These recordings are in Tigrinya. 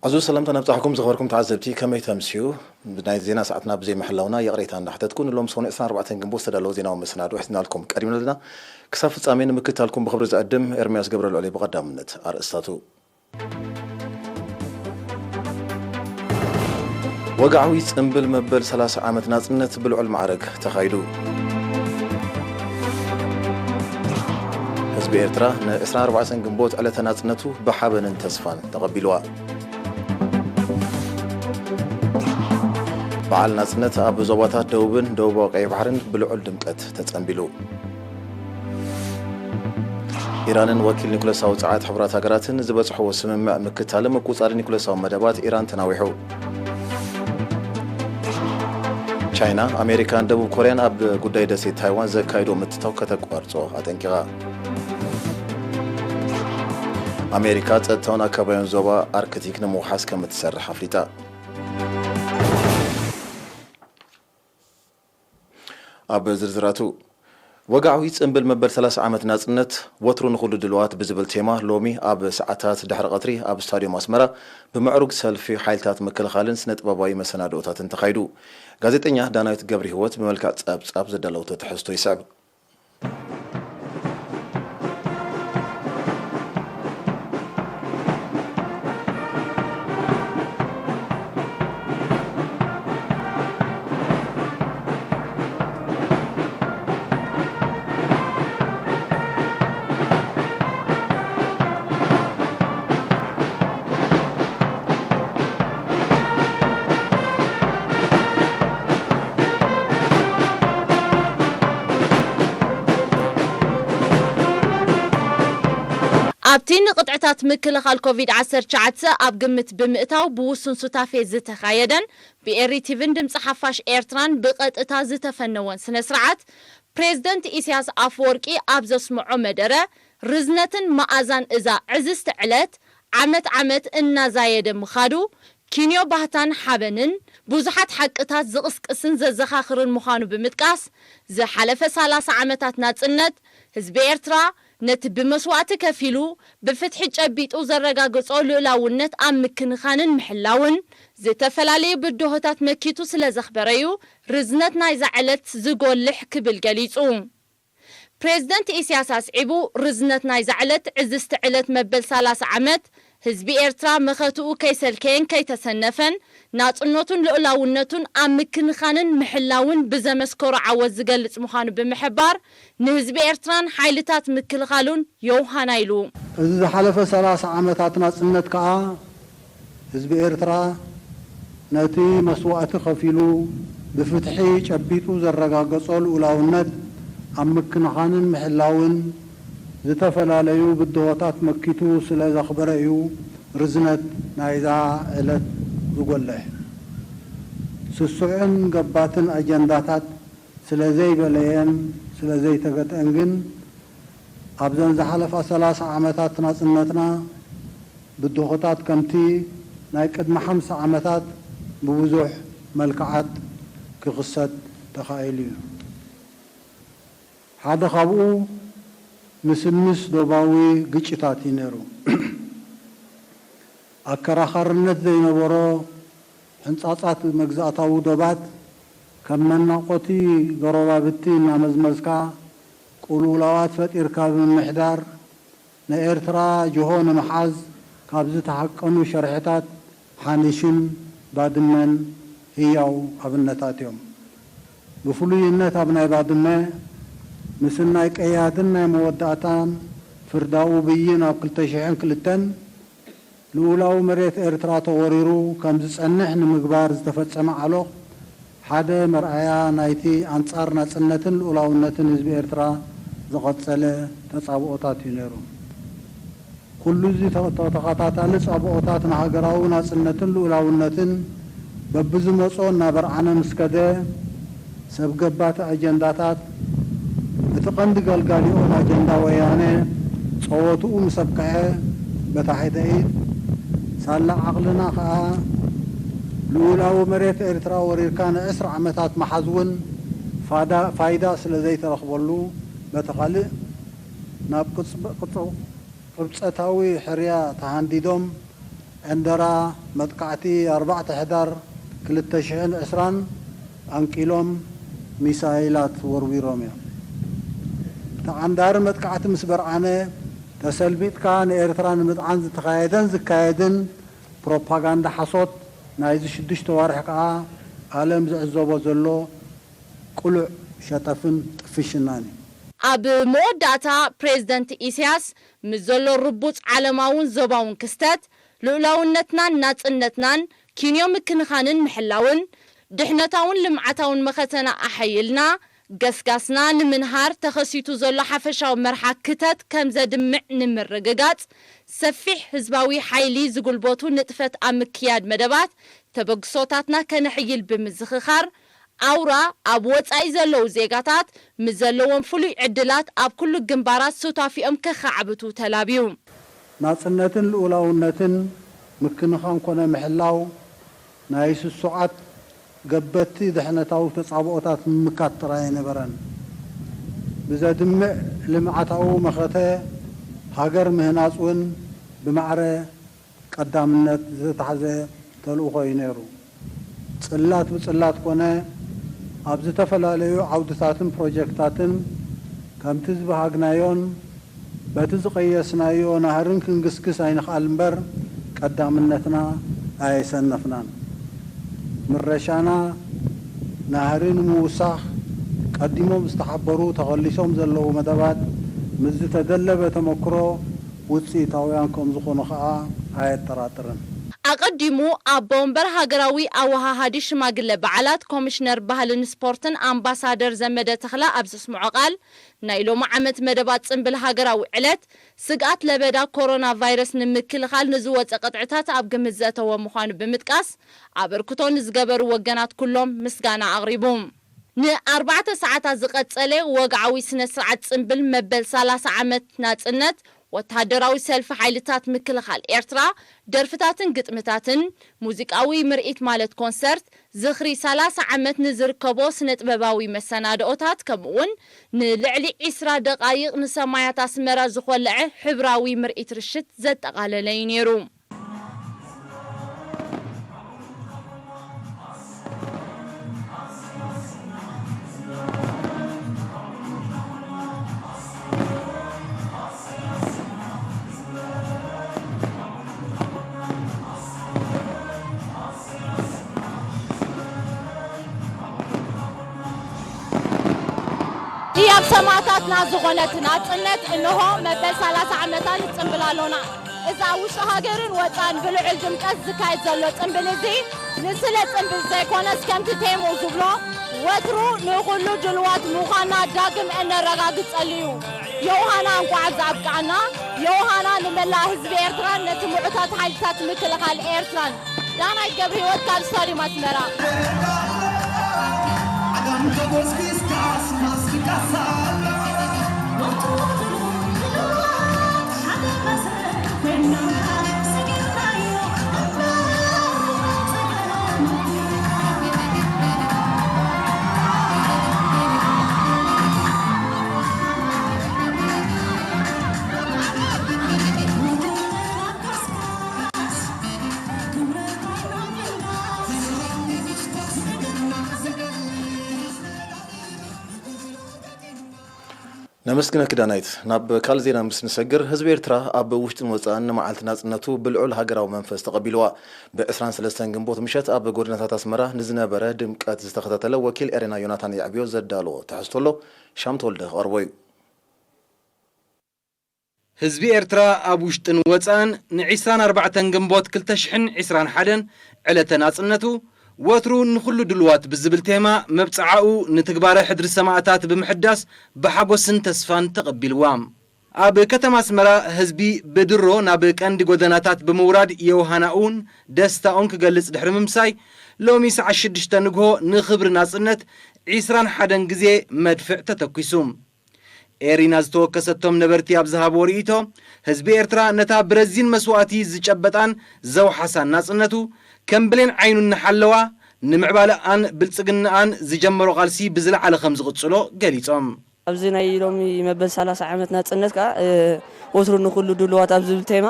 ኣዝዩ ሰላምታ ነብጻሕኩም ዝኸበርኩም ተዓዘብቲ፣ ከመይ ተምስዩ? ብናይ ዜና ሰዓትና ብዘይ ምሕላውና ይቕሬታ እንዳሕተትኩ፣ ንሎም ሰሙን ዕስራን ኣርባዕተን ግንቦት ዝተዳለወ ዜናዊ መሰናድኦ ሒዝናልኩም ቀሪብና ኣለና። ክሳብ ፍጻሜ ንምክትታልኩም ብኽብሪ ዝዕድም ኤርምያስ ገብረልዑል እየ። ብቐዳምነት ኣርእስታቱ። ወግዓዊ ጽምብል መበል ሰላሳ ዓመት ናጽነት ብልዑል ማዕረግ ተኻይዱ። ህዝቢ ኤርትራ ን ዕስራን ኣርባዕተን ግንቦት ዕለተ ናጽነቱ ብሓበንን ተስፋን ተቐቢልዋ። በዓል ናጽነት ኣብ ዞባታት ደቡብን ደቡባዊ ቀይሕ ባሕርን ብልዑል ድምቀት ተጸንቢሉ። ኢራንን ወኪል ኒኩለሳዊ ጸዓት ሕቡራት ሃገራትን ዝበጽሕዎ ስምምዕ ምክታልን ምቁጻር ኒኩለሳዊ መደባት ኢራን ተናዊሑ። ቻይና፣ ኣሜሪካን ደቡብ ኮርያን ኣብ ጉዳይ ደሴት ታይዋን ዘካይዶ ምትታው ከተቋርጾ ኣጠንቂቓ። ኣሜሪካ ጸጥታውን ኣከባቢውን ዞባ ኣርክቲክ ንምውሓስ ከም እትሰርሕ ኣፍሊጣ። ኣብ ዝርዝራቱ፣ ወግዓዊ ጽምብል መበል ሰላሳ ዓመት ናጽነት፣ ወትሩ ንኹሉ ድልዋት ብዝብል ቴማ ሎሚ ኣብ ሰዓታት ድሕሪ ቀትሪ ኣብ ስታድዮም ኣስመራ ብምዕሩግ ሰልፊ ሓይልታት ምክልኻልን ስነ ጥበባዊ መሰናድኦታትን ተኻይዱ። ጋዜጠኛ ዳናዊት ገብረ ህይወት ብመልክዕ ጸብጻብ ዘዳለወቶ ትሕዝቶ ይስዕብ። ኣብቲ ንቕጥዕታት ምክልኻል ኮቪድ ዓሰርተ ትሽዓተ ኣብ ግምት ብምእታው ብውሱን ሱታፌ ዝተኻየደን ብኤሪ ቲቪን ድምፂ ሓፋሽ ኤርትራን ብቐጥታ ዝተፈነወን ስነ ስርዓት፣ ፕሬዝደንት ኢሳያስ ኣፈወርቂ ኣብ ዘስምዖ መደረ፣ ርዝነትን መኣዛን እዛ ዕዝዝቲ ዕለት ዓመት ዓመት እናዛየደ ምኻዱ፣ ኪንዮ ባህታን ሓበንን ብዙሓት ሓቅታት ዝቕስቅስን ዘዘኻኽርን ምዃኑ ብምጥቃስ፣ ዝሓለፈ ሰላሳ ዓመታት ናጽነት ህዝቢ ኤርትራ ነቲ ብመስዋእቲ ከፊሉ ብፍትሒ ጨቢጡ ዘረጋገጾ ልኡላውነት ኣብ ምክንኻንን ምሕላውን ዝተፈላለዩ ብድሆታት መኪቱ ስለ ዘኽበረ'ዩ ርዝነት ናይዛ ዕለት ዝጎልሕ ክብል ገሊጹ። ፕሬዝደንት ኢሳያስ ኣስዒቡ፣ ርዝነት ናይዛ ዕለት ዕዝዝቲ ዕለት መበል ሰላሳ ዓመት ህዝቢ ኤርትራ መኸትኡ ከይሰልከየን ከይተሰነፈን ናጽነቱን ልኡላውነቱን ኣብ ምክንኻንን ምሕላውን ብዘመስከሮ ዓወት ዝገልጽ ምዃኑ ብምሕባር፣ ንህዝቢ ኤርትራን ሓይልታት ምክልኻሉን ዮውሃና ኢሉ። እዚ ዝሓለፈ ሰላሳ ዓመታት ናጽነት ከኣ ህዝቢ ኤርትራ ነቲ መስዋእቲ ከፊሉ ብፍትሒ ጨቢጡ ዘረጋገጾ ልኡላውነት ኣብ ምክንኻንን ምሕላውን ዝተፈላለዩ ብድሆታት መኪቱ ስለ ዘኽበረ እዩ ርዝነት ናይዛ ዕለት ዝጎልሕ። ስሱዕን ገባትን ኣጀንዳታት ስለ ዘይበለየን ስለ ዘይተገትአን ግን ኣብዘን ዝሓለፋ ሰላሳ ዓመታት ናጽነትና ብድሆታት ከምቲ ናይ ቅድሚ ሓምሳ ዓመታት ብብዙሕ መልክዓት ክኽሰት ተኻኢሉ እዩ። ሓደ ካብኡ ምስምስ ዶባዊ ግጭታት እዩ ነይሩ። ኣከራኻርነት ዘይነበሮ ሕንጻጻት መግዛእታዊ ዶባት ከም መናቆቲ ጎረባብቲ እናመዝመዝካ ቅልውላዋት ፈጢርካ ብምምሕዳር ንኤርትራ ጅሆ ንምሓዝ ካብ ዝተሃቀኑ ሸርሕታት ሓኒሽን ባድመን ህያው ኣብነታት እዮም። ብፍሉይነት ኣብ ናይ ባድመ ምስናይ ቀያድን ናይ መወዳእታን ፍርዳዊ ብይን ኣብ ክልተ ሽሕን ክልተን ልኡላዊ መሬት ኤርትራ ተወሪሩ ከም ዝጸንሕ ንምግባር ዝተፈጸመ ዓሎቕ ሓደ መርኣያ ናይቲ ኣንጻር ናጽነትን ልኡላውነትን ህዝቢ ኤርትራ ዝቐጸለ ተጻብኦታት እዩ ነይሩ። ኩሉ እዚ ተ-፣ ተ-፣ ተኸታታሊ ጻብኦታት ንሃገራዊ ናጽነትን ልኡላውነትን በብዝመጾ እናበርዓነ ምስ ከደ፣ ሰብ ገባቲ ኣጀንዳታት፣ እቲ ቀንዲ ገልጋሊኦም ኣጀንዳ ወያነ ጸወትኡ ምስ ኣብቅዐ በታ ሓደ ኢድ፣ ሳላ ዓቕልና ከኣ ልኡላዊ መሬት ኤርትራ ወሪርካ ንዕስራ ዓመታት ምሓዝ እውን ፋዳ-፣ ፋይዳ ስለ ዘይተረኽበሉ በቲ ካልእ ናብ ቅጽ-፣ ቅጽ-፣ ቅብጸታዊ ሕርያ ተሃንዲዶም ዕንደራ መጥቃዕቲ ኣርባዕተ ሕዳር ክልተ ሽሕን ዕስራን ኣንቂሎም ሚሳይላት ወርዊሮም እዮም። ተዓንዳሪ መጥቃዕቲ ምስ በርዓነ፣ ተሰልቢጥካ ንኤርትራ ንምጥዓን ዝተኻየደን ዝካየድን ፕሮፓጋንዳ ሓሶት ናይዚ ሽዱሽተ ዋርሕ ከኣ ዓለም ዝዕዘቦ ዘሎ ቅሉዕ ሸጠፍን ጥፍሽናን እዩ። ኣብ መወዳእታ፣ ፕሬዝደንት ኢሳያስ፣ ምስ ዘሎ ርቡጽ ዓለማውን ዞባውን ክስተት፣ ልኡላውነትናን ናጽነትናን ኪንዮ ምክንኻንን ምሕላውን፣ ድሕነታውን ልምዓታውን መኸተና ኣሐይልና፣ ገስጋስና ንምንሃር ተኸሲቱ ዘሎ ሓፈሻዊ መርሓ ክተት ከም ዘድምዕ ንምርግጋጽ፣ ሰፊሕ ህዝባዊ ሓይሊ ዝጉልበቱ ንጥፈት ኣብ ምክያድ መደባት ተበግሶታትና ከነሕይል ብምዝኽኻር፣ ኣውራ ኣብ ወጻኢ ዘለዉ ዜጋታት ምስ ዘለዎም ፍሉይ ዕድላት ኣብ ኩሉ ግንባራት ሱታፊኦም ከኻዕብቱ ተላብዩ። ናጽነትን ልኡላውነትን ምክንኻን ኮነ ምሕላው ናይ ስሱዓት ገበቲ ድሕነታዊ ተጻብኦታት ምምካት ጥራይ ኣይነበረን። ብዘድምዕ ልምዓታዊ መኸተ ሃገር ምህናጽ እውን ብማዕረ ቀዳምነት ዝተታሕዘ ተልእኾ እዩ ነይሩ። ጽላት ብጽላት ኮነ ኣብ ዝተፈላለዩ ዓውድታትን ፕሮጀክታትን ከምቲ ዝበሃግናዮን በቲ ዝቐየስናዮ ናህርን ክንግስግስ ኣይንኽኣል እምበር ቀዳምነትና ኣየሰነፍናን። ምረሻና ናህሪ ንምውሳኽ ቀዲሞም ዝተሓበሩ ተኸሊሶም ዘለዉ መደባት ምስ ዝተደለበ ተመክሮ ውጽኢታውያን ከም ዝኾኑ ኸኣ ኣየጠራጥርን። ኣቐዲሙ ኣቦ ወንበር ሃገራዊ ኣወሃሃዲ ሽማግለ በዓላት ኮሚሽነር ባህልን ስፖርትን ኣምባሳደር ዘመደ ተኽለ ኣብ ዘስምዖ ቃል፣ ናይ ሎሚ ዓመት መደባት ጽምብል ሃገራዊ ዕለት ስግኣት ለበዳ ኮሮና ቫይረስ ንምክልኻል ንዝወጸ ቅጥዕታት ኣብ ግምት ዘእተወ ምዃኑ ብምጥቃስ፣ ኣበርክቶ ንዝገበሩ ወገናት ኩሎም ምስጋና ኣቕሪቡ። ንኣርባዕተ ሰዓታት ዝቐጸለ ወግዓዊ ስነ ስርዓት ጽምብል መበል ሰላሳ ዓመት ናጽነት፣ ወተሃደራዊ ሰልፊ ሓይልታት ምክልኻል ኤርትራ፣ ደርፍታትን ግጥምታትን፣ ሙዚቃዊ ምርኢት ማለት ኮንሰርት፣ ዝኽሪ ሰላሳ ዓመት ንዝርከቦ ስነ ጥበባዊ መሰናድኦታት፣ ከምኡ'ውን ንልዕሊ ዒስራ ደቓይቕ ንሰማያት ኣስመራ ዝኾለዐ ሕብራዊ ምርኢት ርሽት ዘጠቓለለ እዩ ነይሩ። ህያብ ሰማእታትና ዝኾነት ናጽነት እንሆ መበል ሰላሳ ዓመታ ንጽምብል ኣሎና። እዚ ኣብ ውሽጢ ሃገርን ወጻእን ብልዑል ድምቀት ዝካየድ ዘሎ ጽምብል እዚ፣ ንስለ ጽምብል ዘይኮነስ፣ ከምቲ ቴምኡ ዝብሎ፣ ወትሩ ንኹሉ ድልዋት ምዃንና ዳግም እነረጋግጸሉ እዩ። ዮውሃና እንቋዕ ኣብቃዓና። ዮውሃና ንመላእ ህዝቢ ኤርትራን ነቲ ምዑታት ሓይልታት ምክልኻል ኤርትራን። ዳናይት ገብረህይወት ካብ ስታድዩም ኣስመራ። ነመስግነኪ ዳናይት። ናብ ካልእ ዜና ምስ ንሰግር፣ ህዝቢ ኤርትራ ኣብ ውሽጥን ወጻእን ንመዓልቲ ናጽነቱ ብልዑል ሃገራዊ መንፈስ ተቐቢልዋ። ብ ዕስራን ሰለስተን ግንቦት ምሸት ኣብ ጎደናታት ኣስመራ ንዝነበረ ድምቀት ዝተኸታተለ ወኪል ኤሬና ዮናታን የዕብዮ ዘዳለዎ ትሕዝቶ ኣሎ፣ ሻም ተወልደ ክቐርቦ እዩ። ህዝቢ ኤርትራ ኣብ ውሽጥን ወጻእን ንዒስራን ኣርባዕተን ግንቦት ክልተ ሽሕን ዕስራን ሓደን ዕለተ ናጽነቱ፣ ወትሩ ንኹሉ ድልዋት ብዝብል ቴማ፣ መብጽዓኡ ንትግባረ ሕድሪ ሰማእታት ብምሕዳስ ብሓጎስን ተስፋን ተቐቢልዋ። ኣብ ከተማ ኣስመራ ህዝቢ ብድሮ ናብ ቀንዲ ጎደናታት ብምውራድ የውሃናኡን ደስታኡን ክገልጽ ድሕሪ ምምሳይ፣ ሎሚ ሰዓት ሽዱሽተ ንግሆ ንኽብሪ ናጽነት ዕስራን ሓደን ግዜ መድፍዕ ተተኲሱ። ኤሪና ዝተወከሰቶም ነበርቲ ኣብ ዝሃብዎ ርእይቶ፣ ህዝቢ ኤርትራ ነታ ብረዚን መስዋእቲ ዝጨበጣን ዘውሓሳን ናጽነቱ ከም ብሌን ዓይኑ እናሓለዋ፣ ንምዕባለኣን ብልጽግናኣን ዝጀመሮ ቃልሲ ብዝለዓለ ከም ዝቕጽሎ ገሊጾም። ኣብዚ ናይ ሎሚ መበል ሰላሳ ዓመት ናጽነት ከኣ፣ እ፣ ወትሩ ንኹሉ ድሉዋት ኣብ ዝብል ቴማ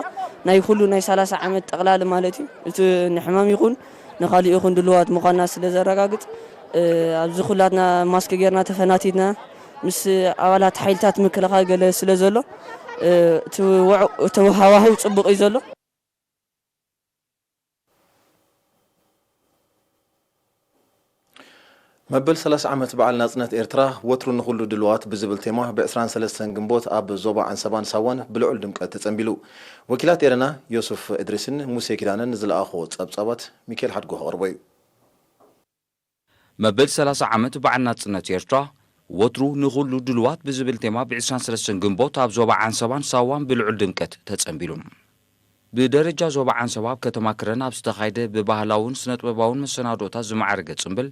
ናይ ኩሉ ናይ ሰላሳ ዓመት ጠቕላሊ ማለት እዩ። እቲ ንሕማም ይኹን ንኻልእ ይኹን ድሉዋት ምዃንና ስለ ዘረጋግጽ፣ እ፣ ኣብዚ ኩላትና ማስክ ጌርና ተፈናቲትና ምስ ኣባላት ሓይልታት ምክልኻል ገለ ስለ ዘሎ፣ እ፣ እቲ ወዕ-፣ እቲ ሃዋህው ጽቡቕ እዩ ዘሎ። መበል ሰላሳ ዓመት በዓል ናጽነት ኤርትራ ወትሩ ንኹሉ ድሉዋት ብዝብል ቴማ ብ ዕስራን ሰለስተን ግንቦት ኣብ ዞባ ዓንሰባን ሳዋን ብልዑል ድምቀት ተጸንቢሉ። ወኪላት ኤረና ዮሱፍ እድሪስን ሙሴ ኪዳነን ዝለኣኽዎ ጸብጻባት ሚካኤል ሓድጎ ከቕርቦ እዩ። መበል ሰላሳ ዓመት በዓል ናጽነት ኤርትራ ወትሩ ንኹሉ ድሉዋት ብዝብል ቴማ ብ ዕስራን ሰለስተን ግንቦት ኣብ ዞባ ዓንሰባን ሳዋን ብልዑል ድምቀት ተጸንቢሉ። ብደረጃ ዞባ ዓንሰባ ኣብ ከተማ ክረን ኣብ ዝተኻየደ ብባህላውን ስነጥበባውን መሰናዶታት ዝማዕረገ ጽምብል፣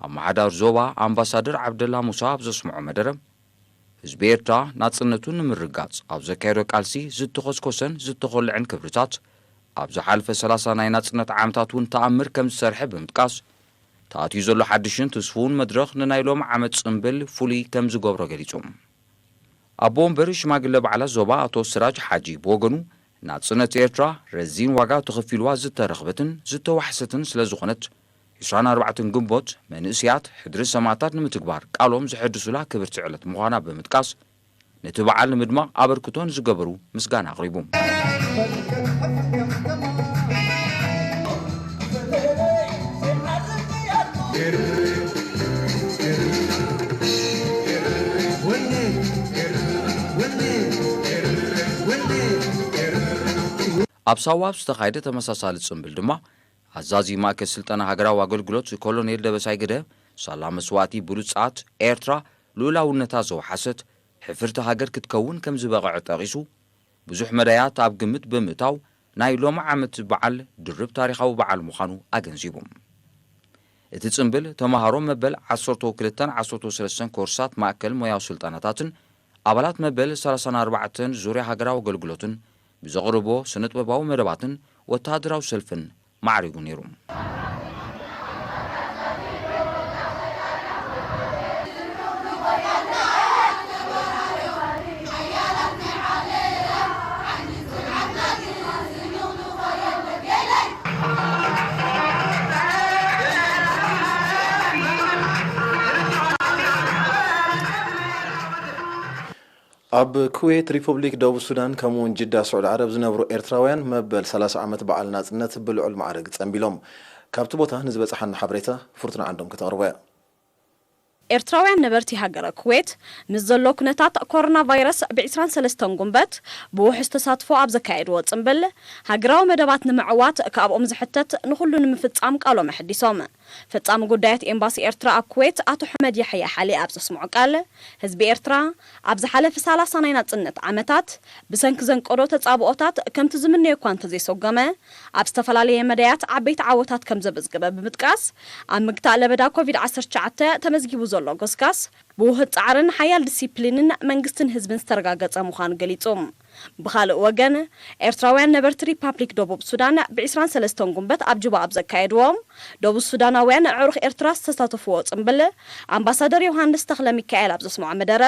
ኣመሓዳሪ ዞባ ኣምባሳደር ዓብደላ ሙሳ ኣብ ዘስምዖ መደረ፣ ህዝቢ ኤርትራ ናጽነቱ ንምርጋጽ ኣብ ዘካየዶ ቃልሲ ዝተኾስኮሰን ዝተኾልዐን ክብርታት፣ ኣብ ዝሓለፈ ሰላሳ ናይ ናጽነት ዓመታት እውን ተኣምር ከም ዝሰርሐ ብምጥቃስ፣ ተኣትዩ ዘሎ ሓድሽን ትስፉውን መድረኽ ንናይ ሎም ዓመት ጽምብል ፍሉይ ከም ዝገብሮ ገሊጹ። ኣቦ ወንበር ሽማግለ በዓላት ዞባ ኣቶ ስራጅ ሓጂ ብወገኑ፣ ናጽነት ኤርትራ ረዚን ዋጋ ተኸፊልዋ ዝተረኽበትን ዝተዋሕሰትን ስለ ዝኾነት፣ ዕስራን ኣርባዕተን ግንቦት መንእስያት ሕድሪ ሰማእታት ንምትግባር ቃሎም ዘሐድሱላ ክብርቲ ዕለት ምዃና ብምጥቃስ፣ ነቲ በዓል ንምድማቕ ኣበርክቶ ንዝገበሩ ምስጋና ኣቕሪቡ። ኣብ ሳዋ ኣብ ዝተኻየደ ተመሳሳሊ ጽምብል ድማ፣ ኣዛዚ ማእከል ስልጠና ሃገራዊ ኣገልግሎት ኮሎኔል ደበሳይ ግደ፣ ሳላ መስዋእቲ ብሉጻት ኤርትራ ልኡላውነታ ዘውሓሰት ሕፍርቲ ሃገር ክትከውን ከም ዝበቕዐ ጠቒሱ፣ ብዙሕ መዳያት ኣብ ግምት ብምእታው፣ ናይ ሎሚ ዓመት በዓል ድርብ ታሪኻዊ በዓል ምዃኑ ኣገንዚቡ። እቲ ጽምብል፣ ተመሃሮ መበል ዓሰርተ ክልተን ዓሰርተ ሰለስተን ኮርሳት ማእከል ሞያዊ ስልጠናታትን ኣባላት መበል ሰላሳን ኣርባዕተን ዙርያ ሃገራዊ ኣገልግሎትን ብዘቕርቦ ስነጥበባዊ መደባትን ወተሃደራዊ ሰልፍን ማዕሪጉ ነይሩ። ኣብ ኩዌት፣ ሪፐብሊክ ደቡብ ሱዳን፣ ከምኡውን ጅዳ፣ ስዑዲ ዓረብ ዝነብሩ ኤርትራውያን መበል ሰላሳ ዓመት በዓል ናጽነት ብልዑል ማዕርግ ጸንቢሎም። ካብቲ ቦታ ንዝበጽሓና ሓበሬታ ፍርቱና ዓንዶም ከተቕርቦ እያ። ኤርትራውያን ነበርቲ ሃገረ ኩዌት፣ ምስ ዘሎ ኩነታት ኮሮና ቫይረስ ብ ዕስራን ሰለስተን ጉንበት ብውሑስ ተሳትፎ ኣብ ዘካየድዎ ጽምብል፣ ሃገራዊ መደባት ንምዕዋት ካብኦም ዝሕተት ንኹሉ ንምፍጻም ቃሎም ኣሕዲሶም። ፈጻሚ ጉዳያት ኤምባሲ ኤርትራ ኣብ ኩዌት ኣቶ ሕመድ ያሕያ ሓሊ ኣብ ዘስምዖ ቃል፣ ህዝቢ ኤርትራ ኣብ ዝሓለፈ ሰላሳ ናይ ናጽነት ዓመታት ብሰንኪ ዘንቀዶ ተጻብኦታት ከምቲ ዝምነዮ እኳ እንተዘይሰጎመ፣ ኣብ ዝተፈላለየ መዳያት ዓበይቲ ዓወታት ከም ዘመዝገበ ብምጥቃስ፣ ኣብ ምግታእ ለበዳ ኮቪድ ዓሰርተ ትሽዓተ ተመዝጊቡ ዘሎ ጎስጋስ ብውህድ ጻዕርን ሓያል ዲሲፕሊንን መንግስትን ህዝብን ዝተረጋገጸ ምዃኑ ገሊጹ። ብኻልእ ወገን፣ ኤርትራውያን ነበርቲ ሪፓብሊክ ደቡብ ሱዳን ብ ዕስራን ሰለስተን ጉንበት ኣብ ጁባ ኣብ ዘካየድዎ፣ ደቡብ ሱዳናውያን ኣዕሩኽ ኤርትራ ዝተሳተፍዎ ጽምብል፣ ኣምባሳደር ዮሃንስ ተኽለ ሚካኤል ኣብ ዘስምዖ መደረ፣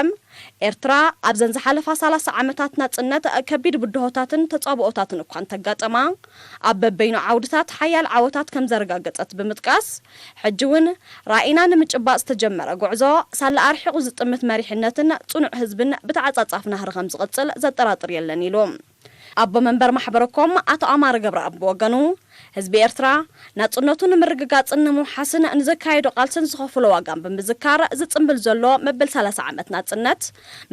ኤርትራ ኣብዘን ዝሓለፋ ሰላሳ ዓመታት ናጽነት ከቢድ ብድሆታትን ተጻብኦታትን እኳ እንተጋጠማ፣ ኣብ በበይኑ ዓውድታት ሓያል ዓወታት ከም ዘረጋገጸት ብምጥቃስ፣ ሕጂ እውን ራኢና ንምጭባጥ ዝተጀመረ ጉዕዞ ሳላ ኣርሒቑ ዝጥምት መሪሕነትን ጽኑዕ ህዝብን ብተዓጻጻፊ ናህሪ ከም ዝቕጽል ዘጠራጥር የለን ኢሉ። ኣቦ መንበር ማሕበረኮም ኣቶ ኣማረ ገብረኣብ ብወገኑ፣ ህዝቢ ኤርትራ ናጽነቱ ንምርግጋጽን ንምውሓስን ንዘካየዶ ቃልስን ዝኸፍሎ ዋጋን ብምዝካር፣ ዝጽምብል ዘሎ መበል ሰላሳ ዓመት ናጽነት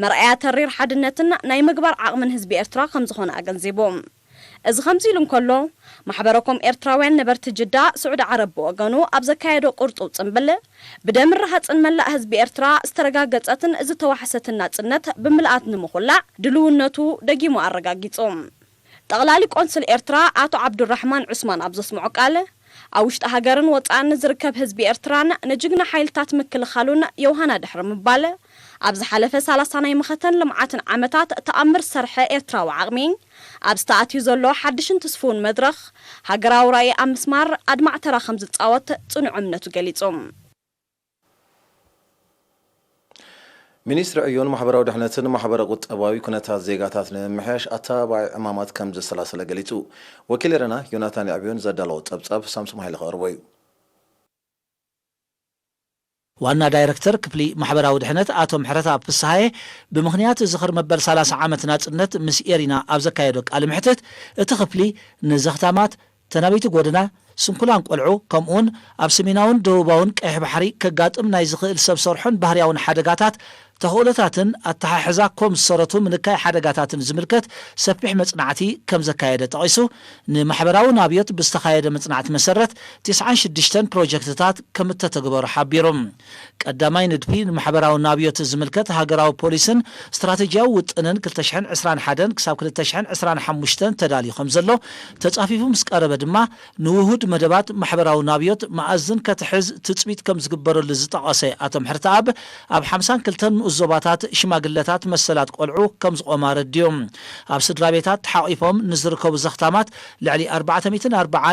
መርኣያ ተሪር ሓድነትን ናይ ምግባር ዓቕምን ህዝቢ ኤርትራ ከም ዝኾነ ኣገንዚቡ። እዚ ከምዚ ኢሉ እንከሎ፣ ማሕበረኮም ኤርትራውያን ነበርቲ ጅዳ ስዑዲ ዓረብ ብወገኑ ኣብ ዘካየዶ ቅርጡው ጽምብል፣ ብደምን ረሃጽን መላእ ህዝቢ ኤርትራ ዝተረጋገጸትን ዝተዋሕሰትን ናጽነት ብምልኣት ንምኹላዕ ድልውነቱ ደጊሙ ኣረጋጊጹ። ጠቕላሊ ቆንስል ኤርትራ ኣቶ ዓብዱራሕማን ዑስማን ኣብ ዘስምዖ ቃል፣ ኣብ ውሽጢ ሃገርን ወጻእን ንዝርከብ ህዝቢ ኤርትራን ንጅግና ሓይልታት ምክልኻሉን የውሃና ድሕሪ ምባል፣ ኣብ ዝሓለፈ ሰላሳ ናይ መኸተን ልምዓትን ዓመታት ተኣምር ዝሰርሐ ኤርትራዊ ዓቕሚ፣ ኣብ ዝተኣትዩ ዘሎ ሓድሽን ትስፉውን መድረኽ፣ ሃገራዊ ራእይ ኣብ ምስማር ኣድማዕ ተራ ከም ዝጻወት ጽኑዕ እምነቱ ገሊጹ። ሚኒስትሪ ዕዮን ማሕበራዊ ድሕነትን ማሕበረ ቁጠባዊ ኩነታት ዜጋታት ንምምሕያሽ ኣተባባዒ ዕማማት ከም ዘሰላሰለ ገሊጹ። ወኪል ኤረና ዮናታን የዕብዮን ዘዳለዎ ጸብጻብ ሳምሶም ሃይለ ከቕርቦ እዩ። ዋና ዳይረክተር ክፍሊ ማሕበራዊ ድሕነት ኣቶ ምሕረተኣብ ፍስሃየ ብምኽንያት ዝኽሪ መበል ሰላሳ ዓመት ናጽነት ምስ ኤሪና ኣብ ዘካየዶ ቃለ መሕትት፣ እቲ ክፍሊ ንዘኽታማት፣ ተናበይቲ ጎደና፣ ስንኩላን ቆልዑ፣ ከምኡውን ኣብ ሰሜናውን ደቡባውን ቀይሕ ባሕሪ ከጋጥም ናይ ዝኽእል ሰብ ሰርሖን ባህርያውን ሓደጋታት ተኽእሎታትን ኣተሓሕዛ ኮም ዝሰረቱ ምንካይ ሓደጋታትን ዝምልከት ሰፊሕ መጽናዕቲ ከም ዘካየደ ጠቒሱ፣ ንማሕበራዊ ናብዮት ብዝተኻየደ መጽናዕቲ መሰረት ትስዓን ሽዱሽተን ፕሮጀክትታት ከም እተተግበሩ ሓቢሩ። ቀዳማይ ንድፊ ንማሕበራዊ ናብዮት ዝምልከት ሃገራዊ ፖሊስን ስትራተጂያዊ ውጥንን ክልተ ሽሕን ዕስራን ሓደን ክሳብ ክልተ ሽሕን ዕስራን ሓሙሽተን ተዳልዩ ከም ዘሎ ተጻፊፉ ምስ ቀረበ ድማ፣ ንውሁድ መደባት ማሕበራዊ ናብዮት መኣዝን ከትሕዝ ትጽቢት ከም ዝግበረሉ ዝጠቐሰ ኣቶ ምሕረተኣብ፣ ኣብ ሓምሳን ክልተን ንኡስ ዞባታት ሽማግለታት መሰላት ቆልዑ ከም ዝቖመ ኣረዲኡ። ኣብ ስድራ ቤታት ተሓቒፎም ንዝርከቡ ዘኽታማት ልዕሊ ኣርባዕተ ሚእትን ኣርባዓን